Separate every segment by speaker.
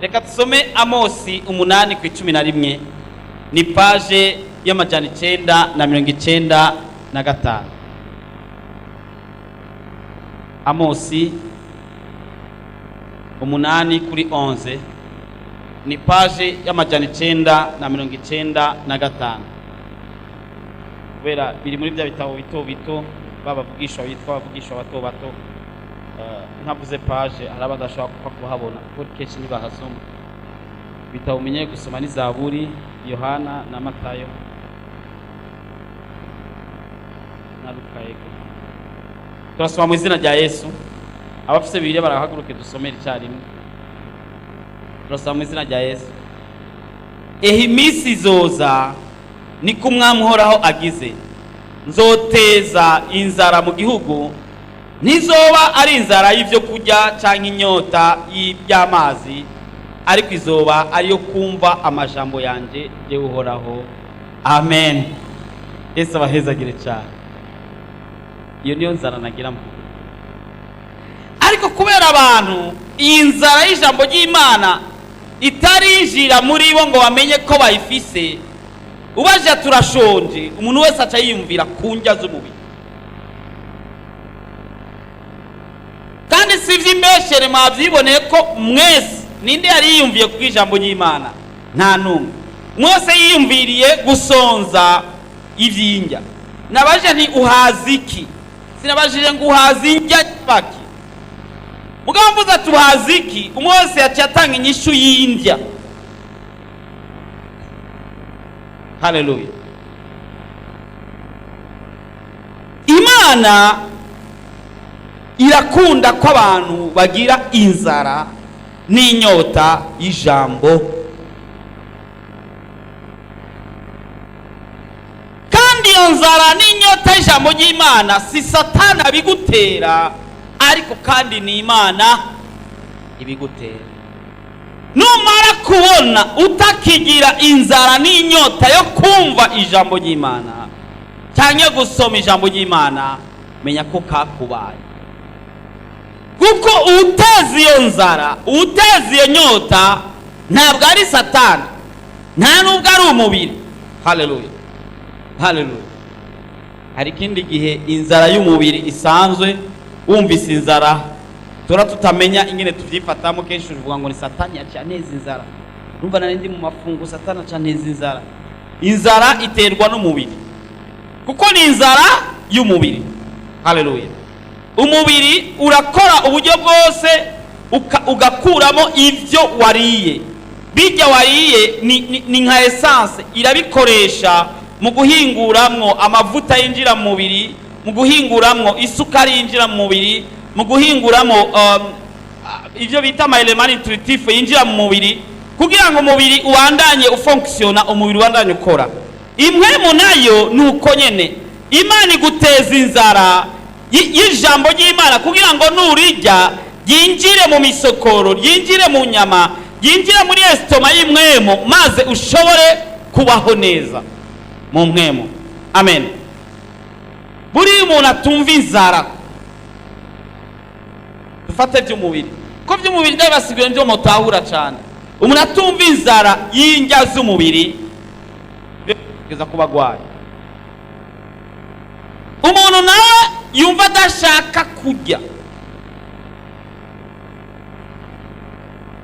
Speaker 1: Reka dusome Amosi 8:11, ni page y'995. Amosi 8:11, ni page y'995, kubera biri muri bya bitabo bito bito babavugishwa bitwa abavugishwa bato bato. Ntavuze page, hari abadashobora gupfa kuhabona kuko kenshi ntibahasoma. Ibitabo umenye gusoma ni Zaburi, Yohana na Matayo na Luka. Yego, turasoma mu izina rya Yesu. Abafise Bibiliya barahaguruke dusomere icyarimwe. Turasoma mu izina rya Yesu. Ehe, iminsi izoza, niko Umwami Uhoraho agize, nzoteza inzara mu gihugu. Ntizoba ari inzara y'ibyo kurya cyangwa inyota y'iby'amazi, ariko izoba ariyo kumva amajambo yanjye, jyewe Uhoraho. Amen. Yesu abahezagire cyane. Iyo niyo nzara nagira mvuga, ariko kubera abantu iyi nzara y'ijambo ry'Imana itarinjira muri bo ngo bamenye ko bayifise, ubaje turashonje, umuntu wese aca yiyumvira ku ndya z'umubiri. Kandi si iby'imbeshere, mwabyiboneye ko mwese, ninde yari yiyumviye ku ijambo ry'Imana? Nta n'umwe. Mwese yiyumviriye gusonza iby'indya. Nabaje nti uhaza iki? Sinabajije ngo uhaza indya baki. Mugabo mvuze ati uhaza iki, umwe wese yaciye atanga inyishu y'indya. Haleluya! Imana irakunda ko abantu bagira inzara n'inyota y'ijambo. Kandi iyo nzara n'inyota y'ijambo ry'Imana si Satani abigutera, ariko kandi ni Imana ibigutera. Numara kubona utakigira inzara n'inyota yo kumva ijambo ry'Imana cyangwa gusoma ijambo ry'Imana, menya ko kakubaye, kuko uteza iyo nzara, uteza iyo nyota ntabwo ari Satani, nta nubwo ari umubiri. Haleluya, haleluya! Hari ikindi gihe inzara y'umubiri isanzwe, wumvise inzara tura tutamenya ingene tuvyifatamo. Kenshi uvuga ngo ni Satani yaciye anteza inzara, numva nari ndi mu mafungo, Satani aca anteza inzara. Inzara iterwa n'umubiri, kuko ni inzara y'umubiri. Haleluya! Umubiri urakora uburyo bwose ugakuramo ibyo wariye. Bijya wariye ni nka essence, irabikoresha mu guhinguramwo amavuta yinjira mu mubiri, mu guhinguramwo isukari yinjira mu mubiri, mu guhinguramo ibyo bita ama éléments nutritifs yinjira mu mubiri, kugira ngo umubiri ubandanye ufonctionna, umubiri ubandanye ukora. Impwemu nayo ni uko nyene. Imana iguteza inzara y'ijambo ry'Imana kugira ngo nurirya ryinjire mu misokoro, ryinjire mu nyama, ryinjire muri estomac y'imwemu, maze ushobore kubaho neza mu mpwemu. Amen. Buriya umuntu atumva inzara, dufate by'umubiri, ko by'umubiri ndabibasiguye byo mutahura cyane, umuntu atumva inzara y'indya z'umubiri kugeza kuba agwaye. Umuntu nawe yumva adashaka kurya,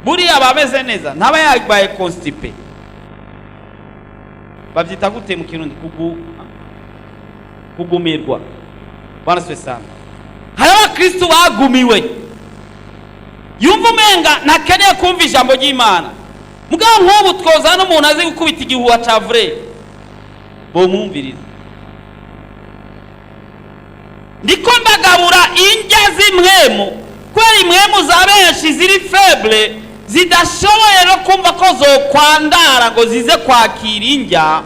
Speaker 1: buriya aba ameze neza, ntaba yabaye constipé. Babyita gute mu Kirundi? Kugumirwa. Bwana asifiwe sana. Hari abakristu bagumiwe, yumva umenga ntakeneye kumva ijambo ry'Imana. Mugabo nk'ubu twoza n'umuntu azi gukubita igihuha ca vrai, bomwumviriza. Ndiko ndagabura indya z'imwemu, kubera imwemu za benshi ziri faible, zidashoboye no kumva ko zokwandara ngo zize kwakira indya,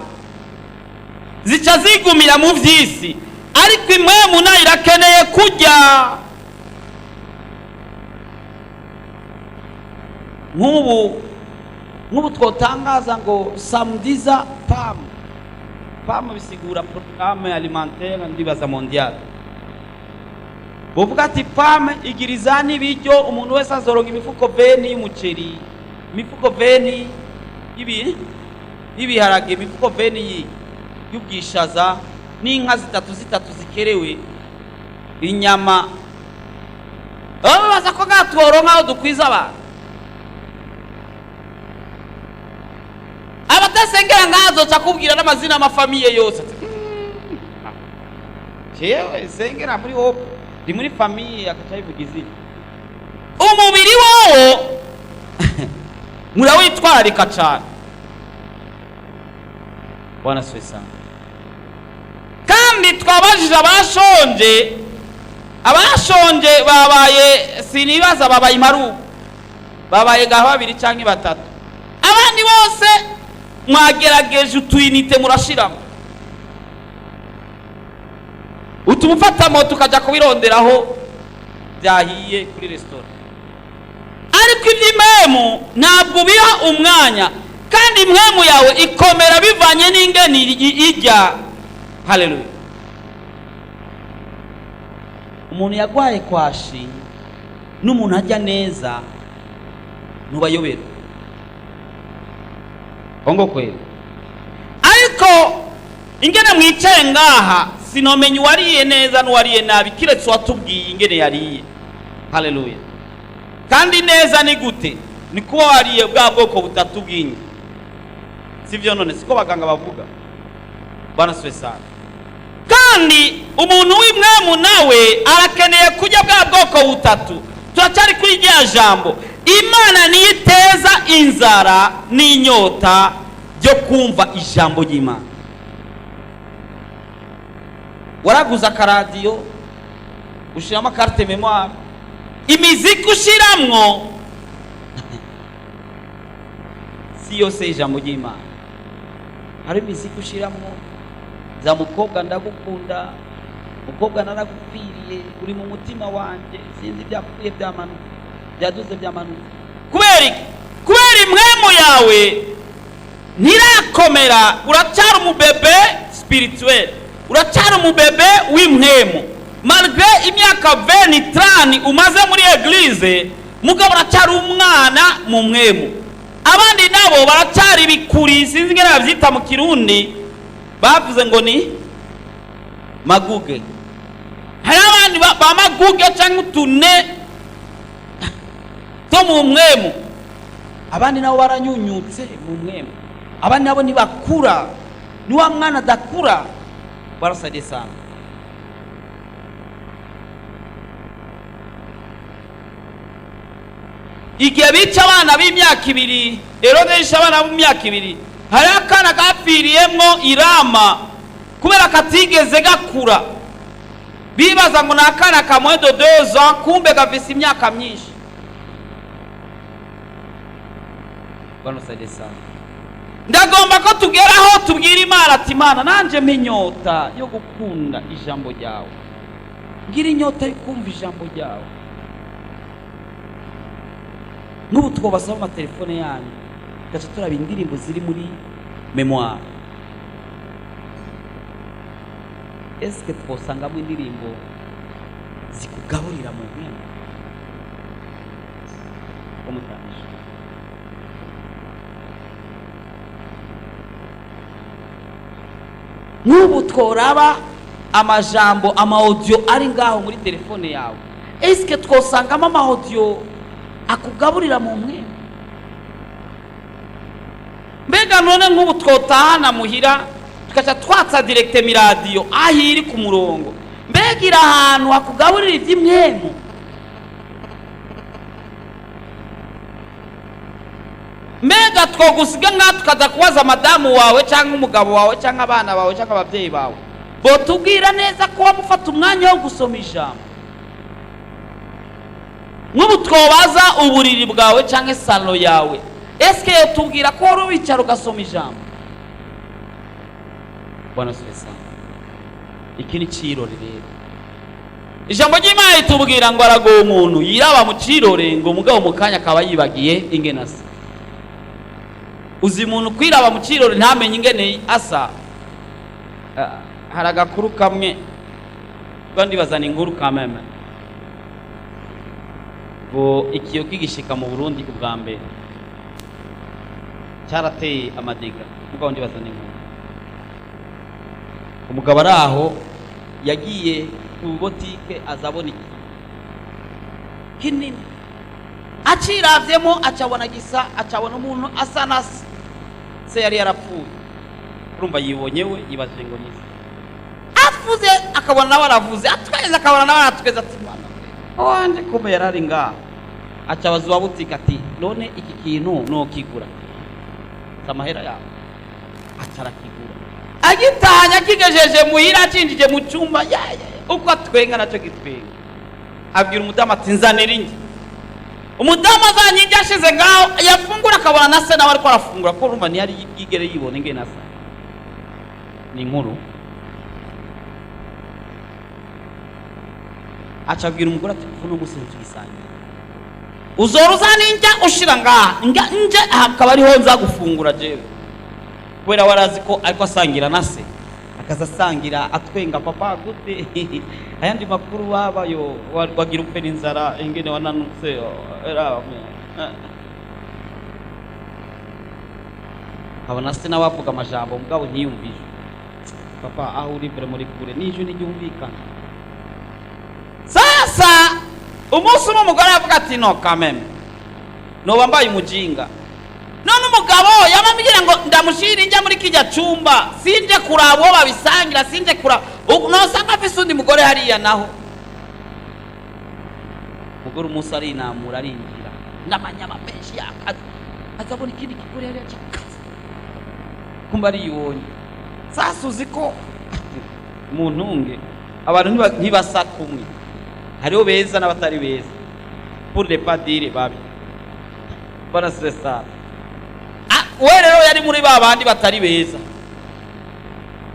Speaker 1: zica zigumira mu vy'isi. Ariko imwemu nayo irakeneye kurya. Nk'ubu twotangaza ngo samediza PAM. PAM bisigura Programme Alimentaire, ndibaza, Mondiale. Buvuga ati PAM igiriza n'ibiryo, umuntu wese azoronka imifuko 20 y'umuceri. Imifuko 20 y'ibiharage, imifuko 20 y'ubwishaza, n'inka zitatu zitatu zikerewe inyama. Babaza ko gatworonka aho dukwiza abantu abatasengera ngazoca akubwira n'amazina y'amafamille yose, ati: "Jewe sengera muri hope, ndi muri famille," akaca yivuga izina. Umubiri wowo murawitwararika cane. Bwana asifiwe sana. Kandi twabajije abashonje, abashonje babaye, sinibaza, babaye imarugu, babaye gaha babiri canke batatu. Abandi bose mwagerageje utuyinite murashiramo, utuma ufata moto ukaja kubironderaho byahiye kuri resitora. Ariko iby'impemu ntabwo ubiha umwanya, kandi impemu yawe ikomera bivanye n'ingeni ijya. Haleluya! Umuntu yagwaye kwashi n'umuntu ajya neza ntubayobera kongo kweli. Ariko ingene mwicaye ngaha, sinomenya uwariye neza n'uwariye nabi, kiretse uwatubwiye ingene yariye. Haleluya! Kandi neza ni gute? Ni kuba wariye bwa bwoko butatu bw'inyo, sivyo? None siko baganga bavuga? Bwana asifiwe sana. Kandi umuntu w'impwemu nawe arakeneye kurya bwa bwoko butatu. Turacyari kuri rya jambo: Imana niyo iteza inzara n'inyota byo kumva ijambo ry'Imana. Waraguze akaradiyo, ushyiramo carte mémoire, imiziki ushiramwo si yose ijambo ry'Imana. Hari imiziki ushiramwo za "Mukobwa ndagukunda, mukobwa naragupfiriye, uri mu mutima wanjye", sinzi, byapfuye, byamanutse, byaduze, byamanutse. Kubera iki? Kubera impwemu yawe ntirakomera. Uracyari umubébé spirituel, uracyari umubébé w'impwemu. Malgré imyaka 20, 30 umaze muri église, mugabo uracyari umwana mu mpwemu. Abandi nabo baracyari ibikuri, sinzi ingene babyita mu Kirundi, bavuze ngo ni maguge. Hari abandi ba maguge cyangwa utune two mu mpwemu. Abandi nabo baranyunyutse mu mpwemu. Abandi nabo ntibakura, ni wa mwana adakura. Barasabye sana. Igihe bica abana b'imyaka 2, Herode yishe abana b'imyaka 2, hariho akana gapfiriyemwo irama kubera katigeze gakura. Bibaza ngo ni akana ka moins de 2 ans, kumbe gafise imyaka myinshi. Bwana usaidie sana. Ndagomba ko tugeraho tubwira Imana ati: "Imana, nanje mpa inyota yo gukunda ijambo ryawe, ngira inyota yo kumva ijambo ryawe." Nk'ubu twobasaba amatelefone yanyu, tugaca turaba indirimbo ziri muri mémoire. Eske twosangamo indirimbo zikugaburira mu mpwemu ko mutamisha? Nk'ubu tworaba amajambo, amaaudio ari ngaho muri telefone yawe, eske twosangamo amaaudio akugaburira mu mpwemu? Mbega none nk'ubu twotahana muhira, tugaca twatsa directement iradiyo aho iri ku murongo, mbega iri ahantu hakugaburira iby'impwemu? Mbega twogusiga ngaha, tukaza kubaza madamu wawe cyangwa umugabo wawe cyangwa abana bawe cyangwa ababyeyi bawe, botubwira neza ko wamufata umwanya wo gusoma ijambo? Nk'ubu twobaza uburiri bwawe cyangwa salon yawe, eske yotubwira ko wari wicara ugasoma ijambo? Bwana asifiwe sana. Iki ni cirore rero. Ijambo ry'Imana ritubwira ngo aragowe umuntu yiraba mu cirore, ngo mugabo mu kanya akaba yibagiye ingene asa. Uzi umuntu kwiraba mu cirore ntamenye ingene asa? Ah, hari agakuru kamwe ubwo ndibaza ni inkuru kameme, ngo ikiyo kigishika mu Burundi ubwa mbere. Cyarateye amadega, mugabo ndibaza n'inkuru. Umugabo ari aho yagiye ku botike, azabona iki kinini, aciravyemo acabona gisa, acabona umuntu asa na se. Se yari yarapfuye. Urumva yibonye we, yibajije ngo ni se. Avuze akabona nawe aravuze, atweze akabona nawe aratweze, ati: "Mwana wanje, kumbe yari ari ngaha." Acabaza uwa butike ati: "None iki kintu nokigura?" Si amahera yawe. Aca arakigura, agitanya, akigejeje muhira, acinjije mu cyumba, ya, ya, ya, uko atwenga nacyo gitwenga. Abwira umudamu ati: "Nzanira ingi." Umudamu azanye ibyo, ashize ngaho, yafungura akabona na se nawe ariko arafungura, ko urumva ntiyari bwigere yibona ingene asa. Ni inkuru. Aca abwira umugore ati: "Kuva uno munsi ntitugisangira, uzora uzana injya ushira ngaha, nga nje akaba ariho nza gufungura jewe." Kubera warazi ko ariko asangira na se, akaza asangira atwenga: "Papa, gute? Ayandi makuru wabayo? Wagira upfe n'inzara, ingene wananutse." Oh, era, abona se nawe avuga amajambo, mugabo ntiyumvishe. Papa, aho uri mbere muri kure n'ijwi ntiryumvikana. Sasa umunsi umwe umugore aravuga ati: "No kameme, noba mbaye umujinga. None umugabo yamambwira ngo ndamushira injya muri kijya cumba, sinje kuraba uwo babisangira, sinje kuraba nosanga afise undi mugore hariya." Naho umugore umunsi arinamura, arinjira n'amanyama menshi yakaze, azabona ikindi kigore hariya cyakaze, kumba ariyibonye. Sasa uzi ko mu ntunge abantu ntibasa kumwe, hariho beza n'abatari beza, pour ne pas dire babi. Bwana sesa. We rero yari muri ba bandi batari beza.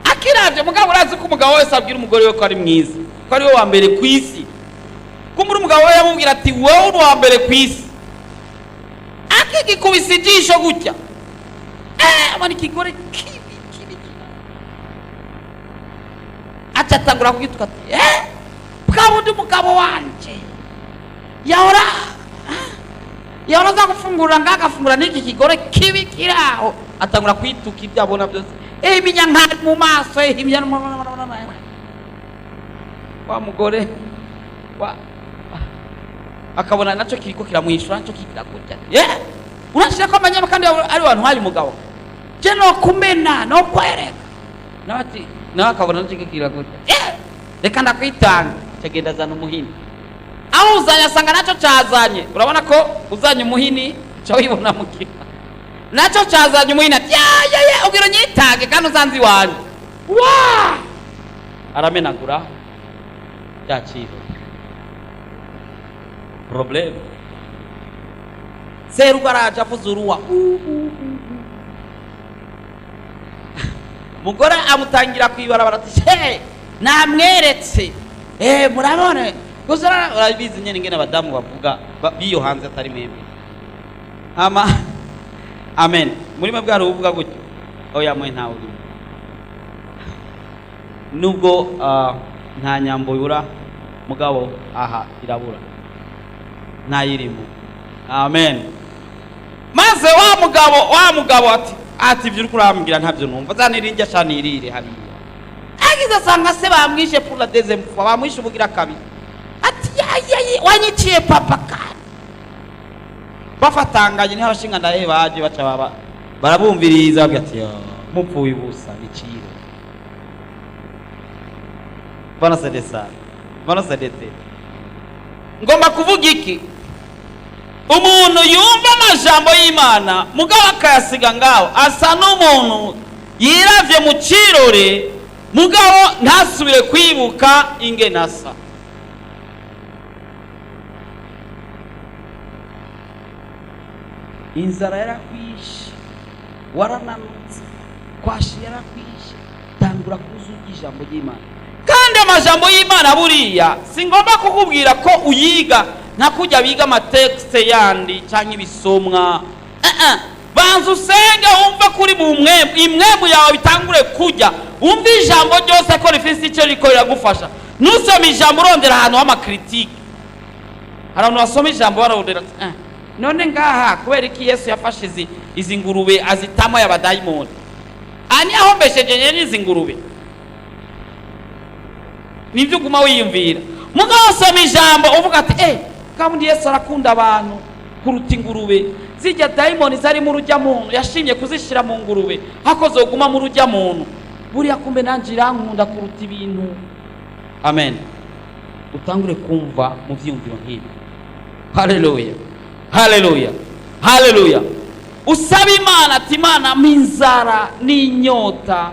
Speaker 1: Akiravye, mugabo urazi ko umugabo wese abwira umugore we ko ari mwiza, ko ari we wa mbere ku isi. Kumbura umugabo we yamubwira ati: "Wowe uri uwa mbere ku isi." Akigikubisa ijisho gutya, abona ikigore kibi kibi kibi, aca atangura kugituka ati: "Bwa bundi umugabo wanje yahora aza gufungura ngaha, agafungura n'iki kigore kibi kiri aho." Atangura kwituka ibyo abona byose, iminyankari mu maso, wa mugore wa akabona nacyo kiriko kiramwishura, nacyo kigira gutya: "Urashira ko amanyama kandi ari wantwaye umugabo, je no kumena no kwereka." Nawe ati, nawe akabona nacyo kigira gutya: "Reka ndakwitanga." Cagenda azana umuhini, aho uzanye asanga nacyo cazanye. Urabona ko uzanye umuhini uca wibona mu kiba, nacyo cazanye umuhini. Ati: "Ya ya ya, ubwira unyitange kandi uzanze iwanjye wa." Aramenagura byaciro. Problème, serugo araje avuza uruwa. Mugore amutangira kwibarabara ati: "She namweretse, murabone gusa." Urabizi nyene ingene abadamu bavuga biyo hanze atari mwemwe. Ama amen muri mwe bwari uvuga gutyo? Oya, mwe ntawe urimo, nubwo nta nyambo yura, mugabo aha irabura ntayirimo. Amen. Maze wa mugabo ati: "Ibyo uriko urambwira ntabyo numva, zanira indya shanirire hariya." Agize asanga se bamwishe pour la deuxième fois, bamwishe ubugira kabiri. Ati: "Yayaye, wanyiciye papa." Kandi bafatanganye, niho abashinga ndahe baje, baca baba barabumviriza, babwira ati: "Yo, mupfuye ubusa biciro." Bwana sedesa, bwana sedete, ngomba kuvuga iki? Umuntu yumva amajambo y'Imana mugabo akayasiga ngaho asa n'umuntu yiravye mu kirore, mugabo ntasubire kwibuka ingene asa. Inzara yarakwishe, warananutse, kwashi yarakwishe. Tangura kuzuga ijambo ry'Imana. Kandi amajambo y'Imana buriya si ngomba kukubwira ko uyiga nka kujya biga amatekste yandi cyangwa ibisomwa. Banza usenge, wumve kuri mu mwemu, imwemu yawe bitangure kujya wumve ijambo ryose ko rifise icyo riko riragufasha. Ntusome ijambo urondera ahantu h'amakritike. Hari abantu basoma ijambo bararondera ati: "None ngaha kubera iki Yesu yafashe izi?" Izi ngurube azitamo y'abadayimoni, ani ahombesheje nyene izi ngurube. Nibyo uguma wiyumvira. Mugabo usoma ijambo uvuga ati: "Kandi Yesu arakunda abantu kuruta ingurube. Zijya dayimoni zari mu rujya muntu, yashimye kuzishyira mu ngurube hako zoguma mu rujya muntu. Buriya kumbe nanjye irankunda kuruta ibintu." Amen. Utangure kumva mu byiyumviro nk'ibi. Haleluya, haleluya, haleluya. Usaba Imana ati: "Imana, mpa inzara n'inyota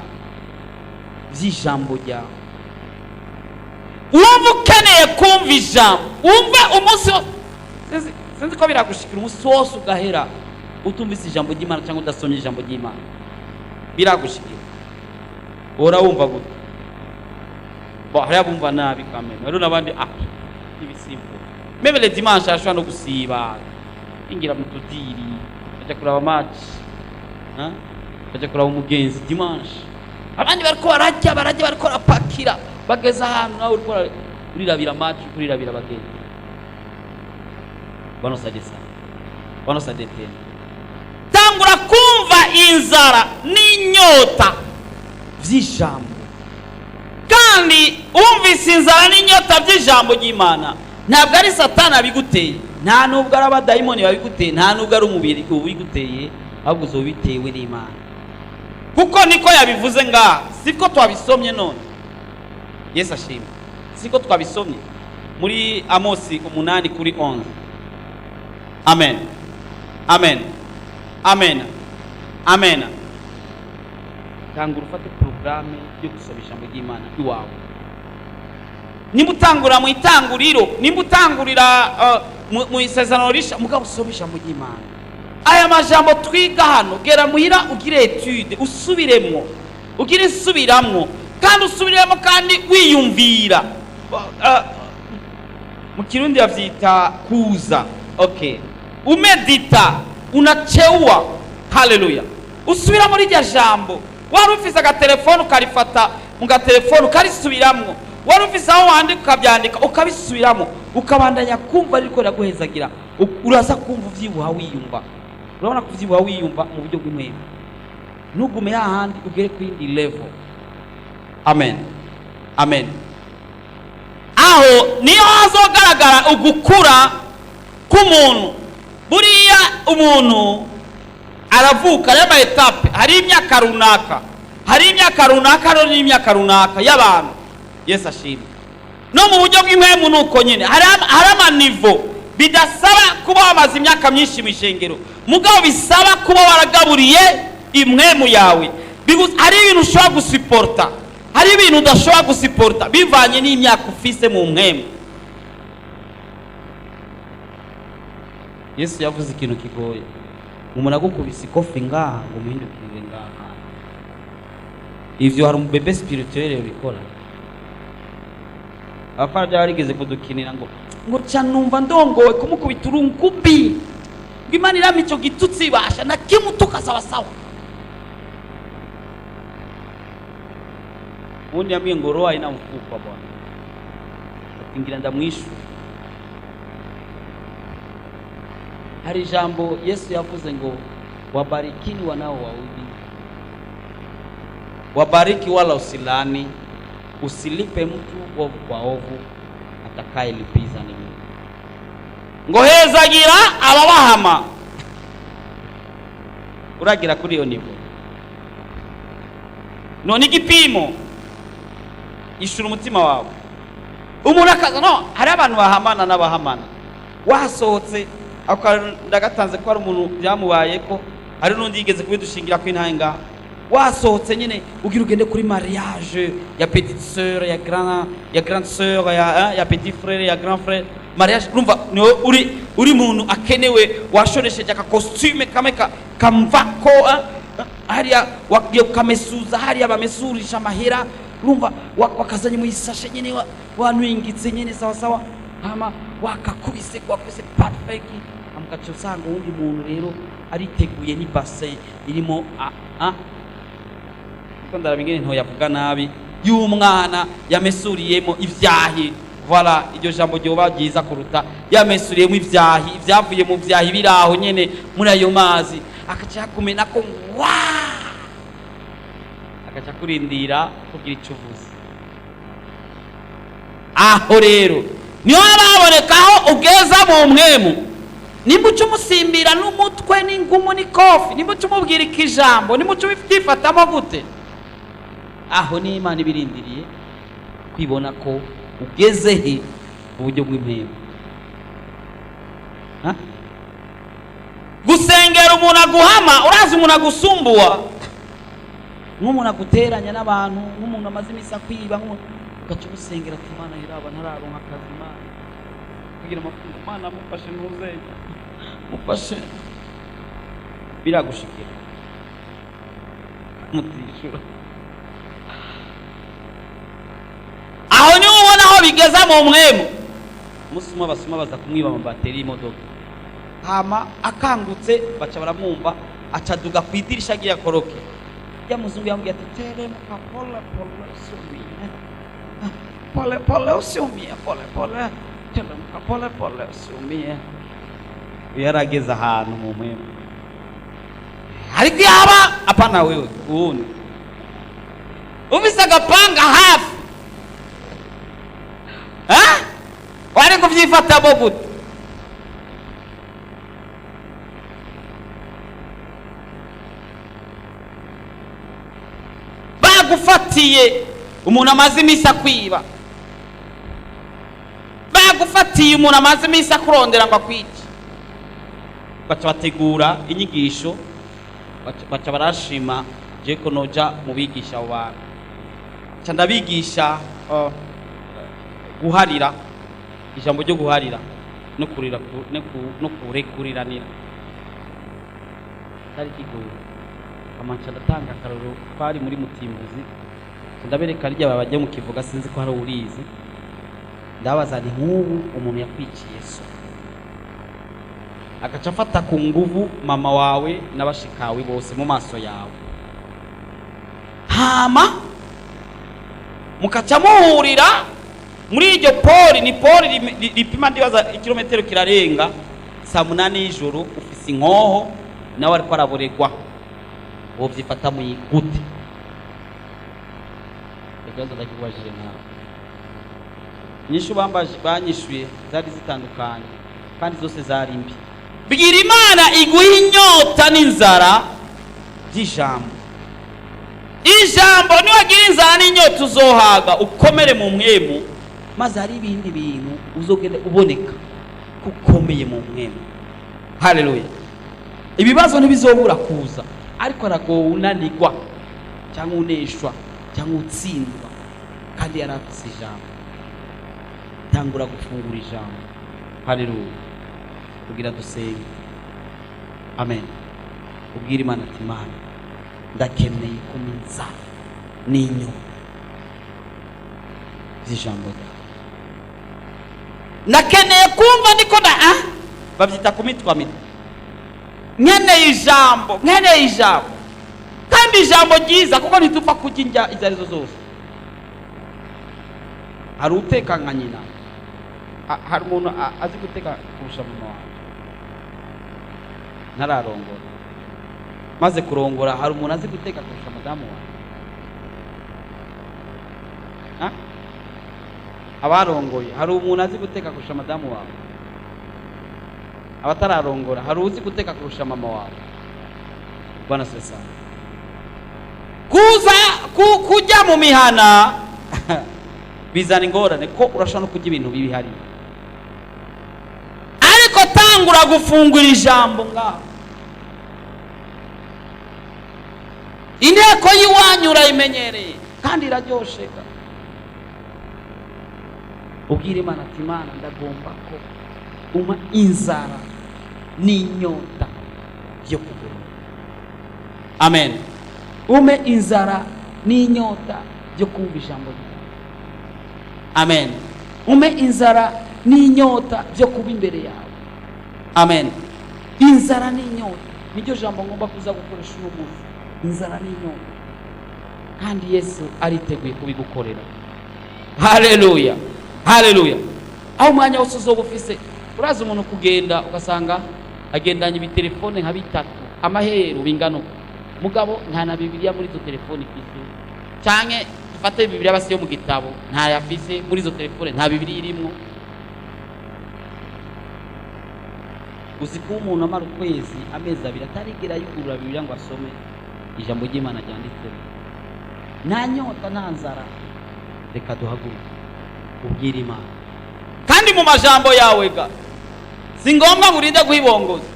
Speaker 1: by'ijambo ryawe." Wumva ukeneye kumva ijambo, wumve umunsi wose. Sinzi ko biragushikira, umunsi wose ugahera utumvise ijambo ry'Imana cyangwa udasomye ijambo ry'Imana. Biragushikira? Uhora wumva gute? Bon, hariya bumva nabi kameme, hariho n'abandi ibisimbo. Même le dimanche arashobora no gusiba, ingira mu tudiri, ajya kuraba match, hein? Ajya kuraba umugenzi dimanche. Abandi bariko barajya, barajya, bariko barapakira, bageze ahantu, nawe uriko urirabira match, uriko urirabira abagenzi. Bwana usaidie sana, Bwana usaidie tena. Tangura kumva inzara n'inyota vy'ijambo. Kandi wumvise inzara n'inyota by'ijambo ry'Imana, ntabwo ari Satani abiguteye, nta nubwo ari abadayimoni babiguteye, nta nubwo ari umubiri ubiguteye, ahubwo uzoba bitewe n'Imana, kuko niko yabivuze ngaha. Siko twabisomye none? Yesu ashimwe. Siko twabisomye muri Amosi 8 kuri 11? Amen, amen, amen, amen. Tangura ufate porogaramu yo gusoma ijambo ry'Imana iwawe. Nimba utangura mu Itanguriro, nimba utangurira mu Isezerano Risha, mugabo usome ijambo ry'Imana. Aya majambo twiga hano, gera muhira ugire étude, usubiremwo, ugire isubiramwo, kandi usubiremo kandi wiyumvira. Mu Kirundi bavyita kuza, okay, umedita, unacheua. Haleluya. Usubira muri irya jambo. Wari ufise agatelefone, ukarifata mu gatelefone ukarisubiramwo. Wari ufise aho wandika, ukabyandika, ukabisubiramo, ukabandanya kumva ririko riraguhezagira. Uraza kumva uvyibuha, wiyumva. Urabona kuvyibuha, wiyumva mu buryo bw'umwema. Ntugume hahandi, ugere ku yindi level. Amen, amen. Aho niyo hazogaragara ugukura k'umuntu. Buriya umuntu aravuka, hariyo ama étapes, hari imyaka runaka, hari imyaka runaka, hariho n'imyaka runaka y'abantu. Yesu ashimwe. No mu buryo bw'impwemu ni uko nyine, hari ama niveaux. Bidasaba kuba wamaze imyaka myinshi mu ishengero, mugabo bisaba kuba waragaburiye impwemu yawe. Hari ibintu ushobora gusiporta, hari ibintu udashobora gusiporta, bivanye n'imyaka ufise mu mpwemu. Yesu yavuze ikintu kigoye: umuntu agukubise ikofi ngaha, ngo umuhindukirire ngaha. Ivyo hari umu bébé spirituel bikora. Abafana barigeze kudukinira ngo ca numva ndongowe kumukubita urungubi, ngo Imana irampa ico gitutsi, basha nakimutuka sawasawa. Ubundi yambwiye ngo roho haina mfupa bwana, ati ngira ndamwishyura. Hari ijambo Yesu yavuze ngo: "Wabarikini wanao waudhi, wabariki wala usilani, usilipe mtu ovu kwa ovu, atakayelipiza ni Mungu." Ngo hezagira ababahama. Uragira kuri iyo niveau? None igipimo, ishura umutima wawe. Umuntu akaza, no hari abantu bahamana n'abahamana. Wasohotse ako ndagatanze ko hari umuntu byamubaye, ko hari n'undi yigeze kubidushingira ko intahe ngaha. Wasohotse nyine, ugira ugende kuri mariage ya petite sœur, ya grand, ya grande sœur, ya, hein, ya petit frère, ya grand frère, mariage. Urumva niwe uri muntu akenewe, washonesheje aka costume kamwe kamvako, hein, hariya wagiye ukamesuza, hariya bamesurisha amahera. Urumva wakazanye mu isashe nyine, wanwingitse nyine sawa sawa, hama wakakubise, wakubise perfect. Ugaca usanga uwundi muntu rero ariteguye n'ibase irimo a a kuko ndaraba ingene ntoyavuga nabi, y'umwana yamesuriyemo ivyahi. Voilà, iryo jambo ryoba ryiza kuruta yamesuriyemo ivyahi, ibyavuye mu vyahi biri aho nyene muri ayo mazi. Akaca yakumena ko wa akaca kurindira kugira icyo uvuze. Aho rero niho haba haboneka aho ugeza mu mpwemu. Nimba uca umusimbira n'umutwe n'ingumu n'ikofi, nimba uca umubwira ikijambo, nimba uca ubyifatamo gute, aho ni Imana ibirindiriye kwibona ko ugeze he mu buryo bw'impwemu. Ha? Gusengera umuntu aguhama, urazi umuntu agusumbuwa, nk'umuntu aguteranya n'abantu, nk'umuntu amaze iminsi akwiba, nk'umuntu ugaca umusengera ati: "Imana, iraba ntararonka akazi, Imana kugira amafaranga, Imana mufashe, ntuzenya mufashe." Biragushikira mutishura. Aho niho ubona aho bigeza mu mpwemu. Umunsi umwe abasuma baza kumwiba amabateri y'imodoka, hama akangutse baca baramwumva, acaduga ku idirisha agiye akoroke. Ya muzungu yamubwiye ati: "Teremka pole pole, usiumie, pole pole, usiumie, pole pole, teremka pole pole, usiumie." Yarageze ahantu mu mpwemu. Ariko yaba apana wewe uwundi ufise agapanga hafi, ha? Wari kuvyifatamo gute? Bagufatiye umuntu amaze iminsi akwiba, bagufatiye umuntu amaze iminsi akurondera ngo akwice. Baca bategura inyigisho, baca barashima je ko noja mu bigisha abo bantu. Ca ndabigisha guharira, ijambo ryo guharira no kurira no kurekuriranira cyari kigoye. Amanca ndatanga akarorero, twari muri Mutimbuzi, ndabereka rya bajya mu kivuga, sinzi ko hari urizi. Ndabaza nti: "Nk'ubu umuntu yakwiciye so, agaca afata ku nguvu mama wawe n'abashikawe bose mu maso yawe, hama mukaca muhurira muri iryo pori, ni pori ripima ndibaza ikirometero kirarenga, saa 8 y'ijoro, ufise inkoho nawe ariko araboregwa, wovyifata mu gute?" Ikibazo ndakikubajije nawe. Inyishu bambaje, banyishuye zari zitandukanye kandi zose zari mbi. Bwira Imana iguha inyota n'inzara by'ijambo. Ijambo niwagira inzara n'inyota uzohaga, ukomere mu mpwemu, maze hari ibindi bintu uzogenda uboneka ko ukomeye mu mpwemu. Haleluya! Ibibazo ntibizobura kuza, ariko aragowe unanigwa cyangwa uneshwa cyangwa utsindwa kandi yari afise ijambo. Tangura gufungura ijambo. Haleluya! Kugira dusenge. Amen. Ubwira Imana ati: "Imana, ndakeneye kuma inzara n'inyota by'ijambo ryawe, ndakeneye kumva ndiko nda babyita kumitwa mitwa, nkeneye ijambo, nkeneye ijambo, kandi ijambo ryiza, kuko ntitupfa kurya indya izo arizo zose." Hari uteka nka nyina? Hari umuntu azi guteka kurusha mama wawe? Ntararongora, maze kurongora, hari umuntu azi guteka kurusha madamu wawe? Ha? Abarongoye, hari umuntu azi guteka kurusha madamu wawe? Abatararongora, hari uzi guteka kurusha mama wawe? Bwana sesa kuza kujya mu mihana bizana ingorane, ko urashobora no kurya ibintu bibi hariya. Ariko tangura gufungura ijambo ngaho. Inteko y'iwanyu urayimenyereye kandi iraryosheka. Ubwira Imana ati: "Imana, ndagomba ko umpa inzara n'inyota byo kugorora." Amen. Umpe inzara n'inyota byo kumva ijambo ryawe. Amen. Umpe inzara n'inyota byo kuba imbere yawe. Amen. Inzara n'inyota niryo jambo ngomba kuza gukoresha uno munsi, inzara n'inyota, kandi Yesu ariteguye kubigukorera. Haleluya, haleluya! Aho umwanya wose uzoba ufise, urazi umuntu kugenda ugasanga agendanye ibitelefone nka bitatu. Amahero bingana uko, mugabo nta na Bibiliya muri izo telefone ifise, canke dufate Bibiliya basi yo mu gitabo, ntayafise muri izo telefone, nta Bibiliya irimwo. Uzi kuba umuntu amara ukwezi, amezi 2 atarigera yugurura Bibiliya ngo asome ijambo ry'Imana ryanditsemo? Nta nyota, nta nzara. Reka duhaguruke, ubwire Imana kandi mu majambo yawe. Ga si ngombwa ngo urinde guhibongoza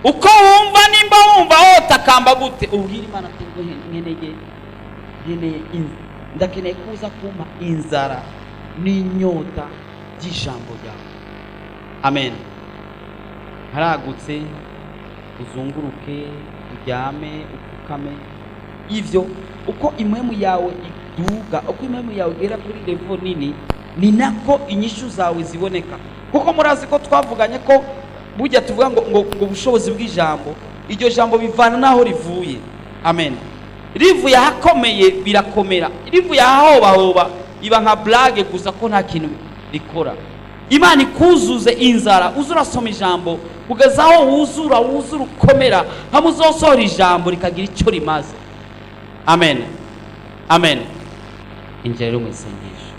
Speaker 1: uko wumva. Nimba wumva wotakamba gute, ubwire Imana ati: "Ngo nkeneye ndakeneye kuza kumpa inzara n'inyota by'ijambo ryawe." Amen. Haragutse, uzunguruke, uryame, upfukame. Ivyo uko impwemu yawe iduga, uko impwemu yawe igera kuri level nini, ni nako inyishu zawe ziboneka. Kuko murazi ko twavuganye ko burya tuvuga ngo ubushobozi bw'ijambo, iryo jambo bivana n'aho rivuye. Amen. Rivuye ahakomeye birakomera, rivuye ahahobahoba iba nka blague gusa, ko nta kintu rikora. Imana ikuzuze inzara, uze urasoma ijambo kugeza aho wuzura, wuzura, ukomera, hamwe uzosohora ijambo rikagira icyo rimaze. Amen, amen. Injira rero mu isengesho.